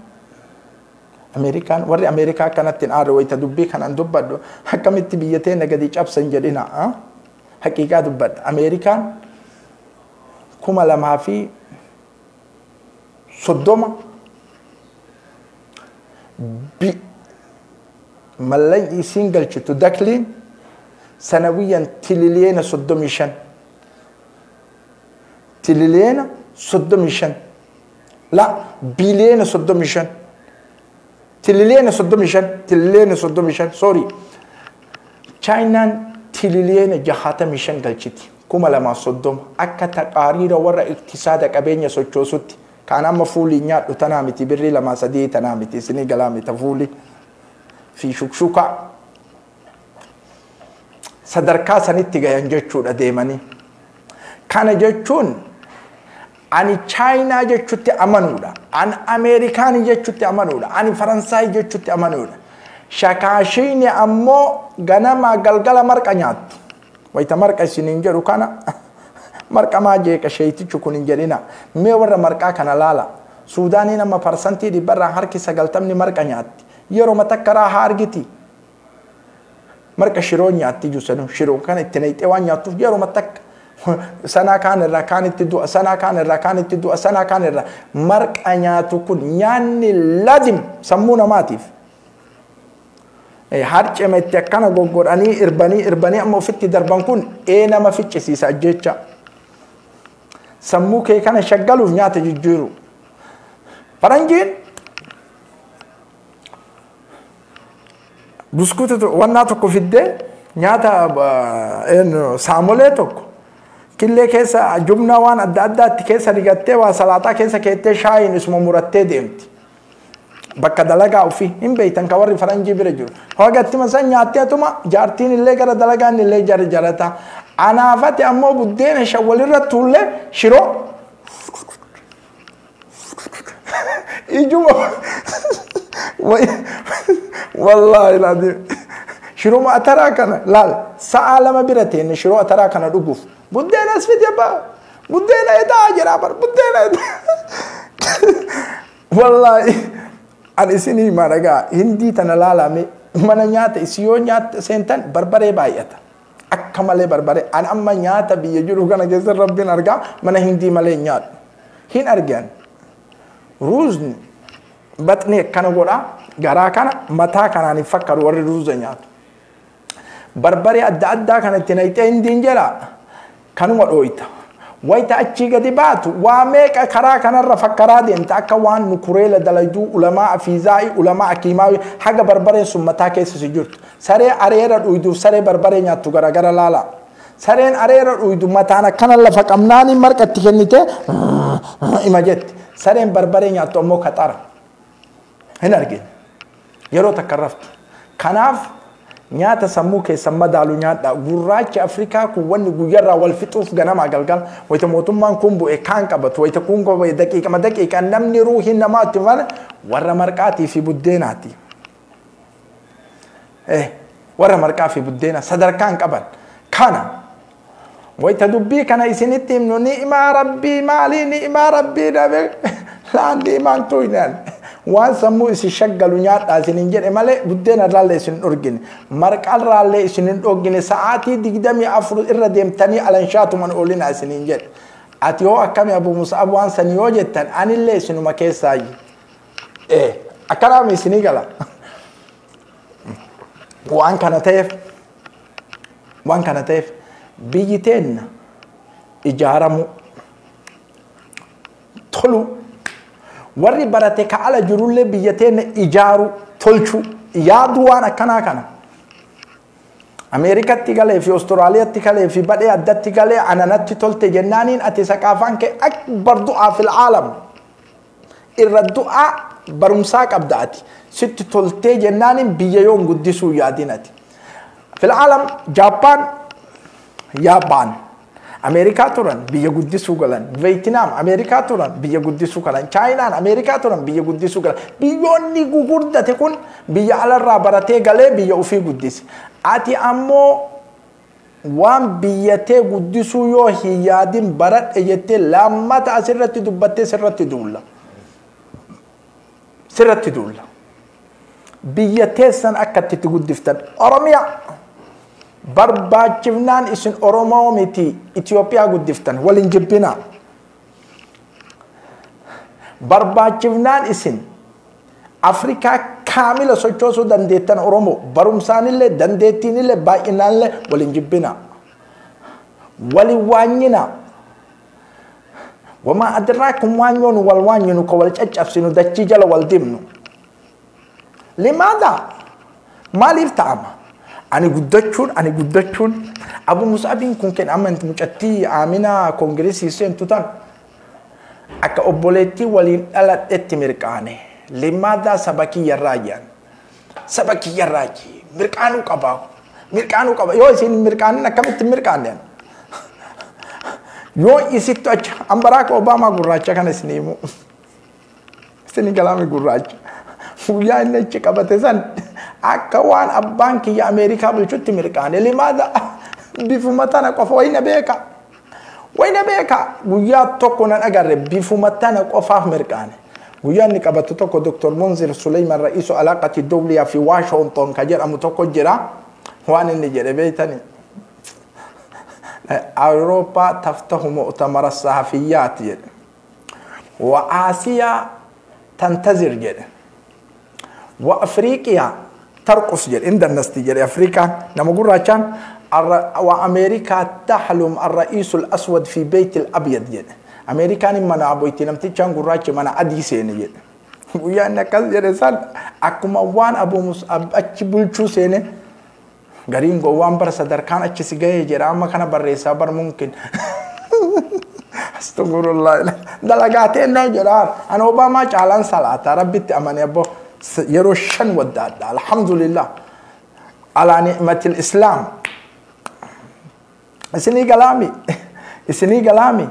Speaker 1: warri Ameerikaa akkanatti hin aarre wayita dubbii kanaan dubbadhu akkamitti biyya teenya gadi cabsan jedhina. Haqiiqaa dubbadha. Ameerikaan 2030 mallaqni isiin galchitu dakliin sanawiyyan tililiyeena 35. Tililiyeena 35. La biliyeena 35. Tililiyeena 35. Tililiyeena 35. Sorry. Chaayinaan tililiyeena 65 galchiti. 2030 akka taqaariira warra iktisaada qabeenya sochoosutti. Kaan amma fuulii nyaadhu tanaa miti birrii 2 3 tanaa miti isinii galaa miti fuulii fi shukshukaa sadarkaa sanitti gayan jechuudha deemanii. Kana jechuun ani Chaayinaa jechutti amanuudha. Ani Ameerikaanii jechutti amanuudha. Ani Faransaay jechutti amanuudha. Shakaashiini ammoo ganama galgala marqa nyaattu. Wayita marqa isiniin jedhu kana marqamaa jeeqa sheeytichu kun hin jedhina. Mee warra marqaa kana laala. Suudaaniin amma 100% harki 90 marqa nyaatti. Yeroo takka raahaa argiti. Marqa shiroo nyaatti jusanu. Shiroo kana itti naqxee waan nyaattuuf yeroo takka sanaa kaan irraa kaan itti du'a sanaa kaan irraa kaan itti du'a sanaa kaan irraa marqa nyaatu kun nyaanni lazim sammuu namaatiif. Harcema itti akkana goggodhanii irbanii amma ofitti darban kun nama ficcisiisa jecha. Sammuu kee kana shaggaluuf nyaata jijjiiru. Faranjiin buskuuta wannaa tokko fiddee nyaata saamolee tokko killee keessa jumna waan adda addaatti keessa rigattee waa salaaxaa keessa keettee shaayiin isuma murattee deemti. Bakka dalagaa ofii hin beektan ka warri faranjii bira jiru. Hogatti masan nyaattee atuma jaartiin illee gara dalagaan illee jarjarata. Anaafate ammoo buddeena shan walirra tuullee shiroo ijuma wallaahi laadim shiroo ataraa kana laal sa'a 2 bira teenne shiroo ataraa kana dhuguuf buddeena as fide abbaa buddeena edaa jira bar buddeena edaa wallaahi ani isinii himaa dhagaa hindii tana laalame mana nyaata isii yoo nyaata seentan barbaree baay'ata. Akka malee barbaree ani amma nyaata biyya jiru kana keessa rabbiin argaa mana hindii malee nyaadhu. Hin argan. Ruuzni baxni akkana godhaa garaa kana mataa kanaan hin fakkaatu warri ruuza nyaatu. Barbaree adda addaa kana itti naqxee hindiin jedha kanuma dhooyta. Wayita achii gadi baatu waa meeqa karaa kanarra fakkaraa deemta akka waan nu kureela dalayduu ulamaa afiizaa'ii ulamaa akiimaawii haga barbareen sun mataa keessa si jirtu. Saree areera dhuyduuf saree barbaree nyaattu garagara laala. Sareen areera dhuydu mataan akkana lafa qabnaanii marqa itti kennite ima jetti. Sareen barbaree nyaattu ammoo kaxara. Hin argine. Yeroo takka raftu. Kanaaf nyaata sammuu keessan madaalu nyaadha. Gurraachi Afrikaa kun wanni guyyarraa wal fixuuf ganamaa galgala. Wayita mootummaan kun bu'e kaan qabatu. Wayita kun bu'e daqiiqama daqiiqaan namni ruuhiin namaa itti fana warra marqaatii fi buddeenaati. Warra marqaa fi buddeena sadarkaan qaban. Kana wayita dubbii kana isinitti himnu ni'imaa rabbii maalii ni'imaa rabbii dhabe laan ni'imaan tuynaan. Waan sammuu isin shaggalu nyaadhaa isinin jedhe malee buddeena irraallee isin hin dhorgine. Marqa irraallee isin hin dhorgine. Sa'aatii 24 irra deemtanii alanshaatuman oolinaa isinin jedhe. Ati hoo akkami Abu Mus'ab waan sanii yoo jettan anillee isinuma keessaayi. Akkanaami isinii gala. Waan kana ta'eef biyyi teenna ijaaramu tolu warri barate ka ala jirullee biyya teenna ijaaru tolchu yaadu waan akkanaa kana. Ameerikatti galee fi Awustiraaliyaatti galee fi badhee addatti galee ananatti tolte jennaaniin ati saqaafaan kee akbar du'aa fil caalam. Irra du'aa barumsaa qabda ati. Sitti toltee jennaaniin biyya yoon guddisuu yaadin ati. في العالم جابان يابان أمريكا تورن بيا قدسو قلن فيتنام أمريكا تورن بيا قدسو قلن تشاينا أمريكا تورن بيا قدسو قلن بيوني غوغوردا تكون بيا على الرابرتي قلي بيا وفي قدس آتي أمو وان بيتي قدسو يو هيادين برد ايتي لما تأسرت دبتي سرت دولة سرت دولة بيتي سن أكدت تقدفتن أرميا barbaachifnaan isin Oromoo miti Itoophiyaa guddiftan waliin jibbina. Barbaachifnaan isin Afrikaa kaamila sochoosuu dandeettan Oromoo barumsaanillee dandeettiinillee baay'inaanillee waliin jibbina. Waliin waanyina. Wamaa adraakum waanyoon wal waanyinu ka wal caccabsinu dachii jala wal dibnu. Limaada maaliif ta'ama? Ani guddachuun Abu Musaabiin kun kenna amanti mucattii Amina Koongireesii seentu tan akka obboleettii waliin dhaladhetti mirqaane limaadaa saba kiyyarraa jedhan saba kiyyarraa mirqaanuu qaba yoo isin mirqaanin akkamitti mirqaanne yoo isittu achi an Barack Obaamaa gurraacha kana isin himu isin galaami gurraacha guyyaa inni achi qabate san akka waan abbaan kiyya Ameerikaa bulchutti mirqaane limaada bifuma tana qofa wayna beeka guyyaa tokko nan agarre bifuma tana qofaaf mirqaane guyyaa inni qabatu tokko Dr. Munzir Suleyman ra'iisu alaaqati dawliyaa fi Waashington ka jedhamu tokko jira waan inni jedhe beeytani Awurooppaa taftahu mu'tamara sahafiyaati jedhe wa Aasiyaa tantazir jedhe wa Afriiqiyaa ترقص جل عند الناس تجري أفريقيا نمقول راجان وأمريكا تحلم الرئيس الأسود في بيت الأبيض جل أمريكا نمنا أبويتي نمتي كان قراج منا أدي سين جل ويا نكال جلسان أكما وان أبو مصعب أتشبول شو سينه غريم قوام بر صدر كان أتشسجاي جرا ما كان برئيس بر ممكن استغفر الله دلقاتين نجرار أنا أوباما چالان صلاة ربي تأمن يا أبو يروشن وداد الحمد لله على نعمة الإسلام إسني قلامي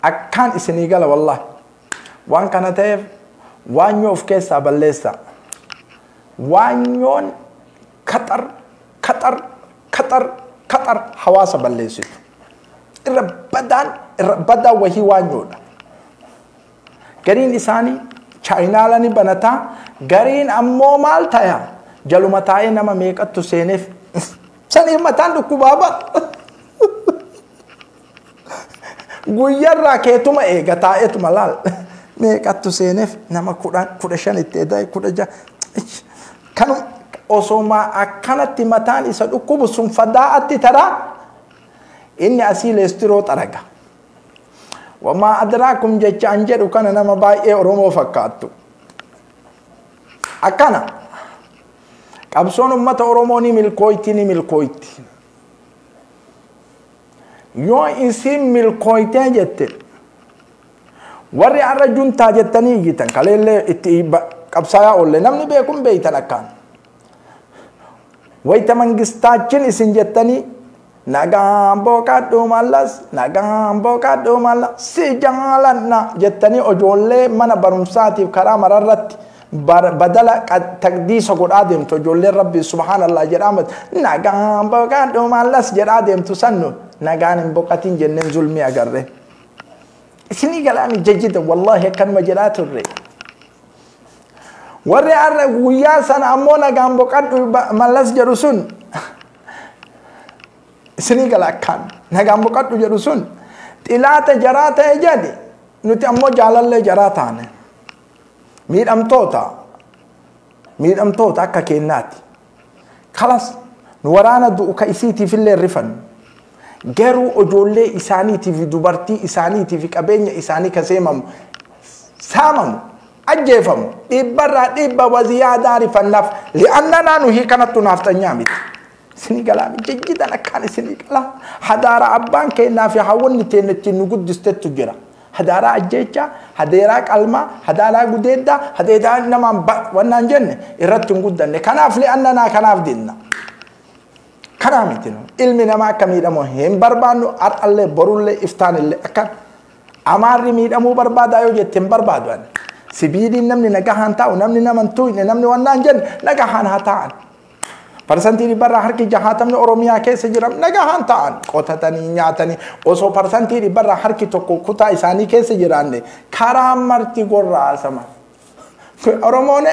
Speaker 1: أكان إسني قلا والله وان كان تيف وان يوف كيسا بلسا وان يون كتر كتر كتر كتر حواسة بلسيت الربدان وهي وان يون قرين إساني chaayinaalani banataa gariin ammoo maal taya jaluma taa'ee nama meeqattu seeneef saniif mataan dhukkubaa bara guyyarraa keetuma eega taa'eetuma laal meeqattu seeneef nama 10 15 itti edaa 16 kanu osoma akkanatti mataan isa dhukkubu sun fadaa'atti taraa inni asii leestiroo xaraga. وما أدراكم جتش أنجر وكان نما باي أورومو فكاتو أكنا قبصون أمة أوروموني ملكويتي ملكويتي يو إنسان ملكويتي جت وري الرجل تاجتني جتن قال لي قبصايا أولي نمني بيكون بيتنا كان ويتمنجستاجين إسن جتني nagaan boqadhu mallas nagaan boqadhu mallas si jaalanna jettanii ijoollee mana barumsaatiif karaa mararratti badala taqdiisa godhaa deemtu ijoolleen rabbi subhaanallah jedhaa nagaan boqadhu mallas jedhaa deemtu sannu nagaan hin boqatin jenneen zulmii agarre isinii galaami jajjida wallaahi akkanuma jedhaa turre warri har'a guyyaa sana ammoo nagaan boqadhu mallas jedhu sun isinii gala akkaan nagaan boqadhu jedhu sun xilaata jaraa ta'e jedhe nuti ammoo jaalallee jaraa taane miidhamtoota akka kennaati kalas nu waraana du'u ka isiitiif illee rifannu garuu ijoollee isaaniitiif dubartii isaaniitiif qabeenya isaanii ka seemamu saamamu ajjeefamu dhibbarraa dhibba waziyaadaa rifannaaf li'annanaa nuhii kanattu naafxanyaa miti isinii galaa jajjidan akkaan isinii galaa hadaara abbaan kennaa fi hawwanni teenya ittiin nu guddistettu jira hadaaraa ajjeechaa hadaaraa qalmaa hadaaraa gudeeddaa hadaaraa namaan wannaan jenne irratti hin guddanne kanaaf li'annanaa kanaaf dinna Kanaa miti nu ilmi namaa akka miidhamu hin barbaannu har'allee borullee iftaanillee akkan amaarri miidhamuu barbaadaa yoo jette hin barbaadu ani. Sibiiliin namni nagahaan taa'u namni nama hin tuqne namni wannaan jenne nagahaan haa ta'an. Parsantii dhibbarraa harki 60 Oromiyaa keessa jiran nagahaan ta'an qotatanii nyaatanii osoo parsantii dhibbarraa harki 1 kutaa isaanii keessa jiraanne karaa marti gorraasama. Oromoon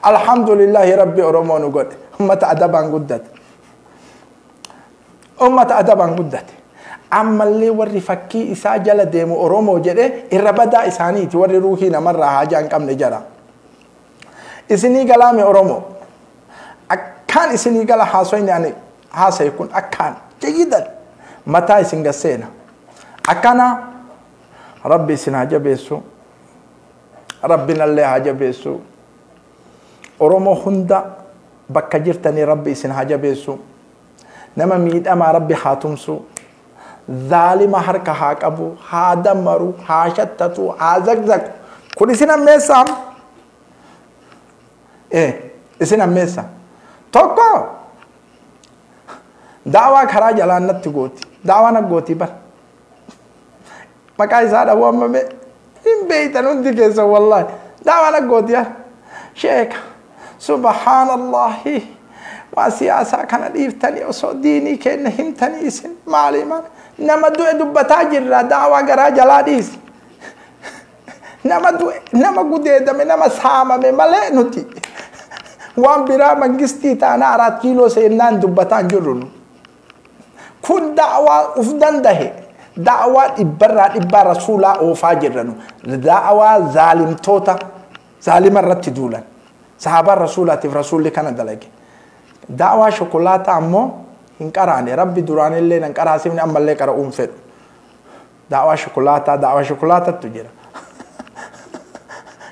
Speaker 1: alhamdulillahi rabbi Oromoo nu godhe ummata adabaan guddate. Ummata adabaan guddate. Ammallee warri fakkii isaa jala deemu Oromoo jedhee irra badaa isaaniiti warri ruuhii namarraa haajaa hin qabne jara. Isinii galaame Oromoo akkaan isinii gala haasoyni ani haasaye kun akkaan jayyidan mataa isin gasseena. Akkana rabbi isin haa jabeessu rabbinallee haa jabeessu Oromoo hunda bakka jirtanii rabbi isin haa jabeessu nama miidhamaa rabbi haa tumsu zaalima harka haa qabu haa dammaru haa shattatu haa zaqzaqu kun isin ammeessaam isin ammeessa tokko daawaa karaa jalaan natti gooti daawaa na gooti bar maqaa isaa dhawuu ammame hin beeytan hundi keessa wallaahi daawaa na gooti yaa sheeka subhaanallahi waa siyaasaa kana dhiiftanii osoo diinii kenna himtanii isin maali maali nama du'e dubbataa jirra daawaa garaa jalaa dhiisi nama du'e nama gudeedame nama saamame malee nuti waan biraa mangistii taanaa 4 kiiloo seennaan dubbataa hin jirru nu kun daawaa uf dandahe daawaa dhibbarraa dhibbaa rasuulaa oofaa jirra nu daawaa zaalimtoota zaalima irratti duulan sahaabaan rasuulaatiif rasuulli kana dalage daawaa shokolaataa ammoo hin qaraane rabbi duraanillee nan qaraasifne ammallee qara'uun fedhu daawaa shokolaataa daawaa shokolaatatu jira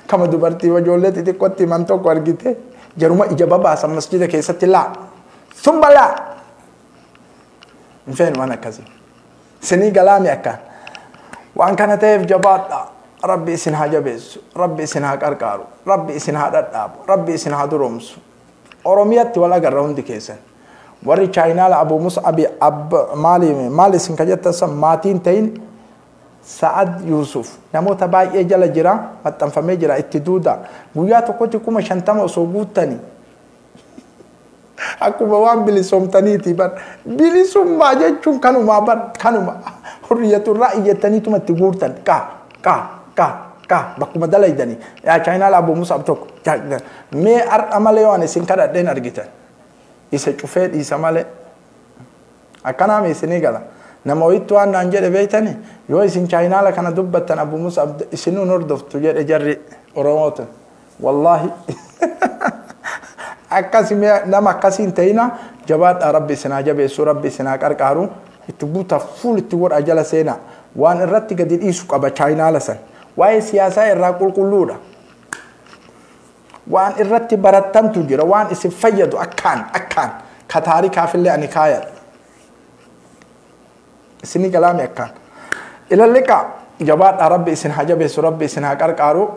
Speaker 1: kama dubartii ijoollee xixiqqootti himan tokko argite jaruma ija babaasan masjida keessatti laa sumba laa hin feenu waan akkasii isinii galaami akkaan waan kana ta'eef jabaadha rabbi isin haa jabeessu rabbi isin haa qarqaaru rabbi isin haa dhadhaabu rabbi isin haa duroomsu Oromiyatti wal agarra hundi keessan warri chaayinaala Abu Mus'abi ab maali maali isin ka jettan san maatiin ta'in Sa'ad Yusuf namoota baay'ee jala jira maxxanfamee jira itti duuda guyyaa tokkotti 50,000 osoo guuttanii akkuma waan bilisoomtaniiti bar bilisummaa jechuun kanumaa bar kanuma hurriyaturraa iyyattaniituma itti guurtan qa qa qa qa bakkuma dalaydanii yaa chaayinaala Abu Mus'ab tokko mee har'a malee waan isin kadhadheen argitan isa cufee dhiisa malee akkanaami isinii gala nama wayittu waan naan jedhe beeytani yoo isin chaayinaala kana dubbattan Abu Mus'ab isinuun hordoftu jedhe jarri Oromootan wallaahi akkasi nama akkasii hin ta'ina jabaadha rabbi isin haa jabeessu rabbi isin haa qarqaaru itti guutaa fuul itti godha jala seenaa waan irratti gadi dhiisu qaba chaayinaala san waa'ee siyaasaa irraa qulqulluudha waan irratti barattantu jira waan isin fayyadu akkaan akkaan ka taarikaafillee ani kaayadha isinii galaami akkaan ilalliqa jabaadha rabbi isin haa jabeessu rabbi isin haa qarqaaru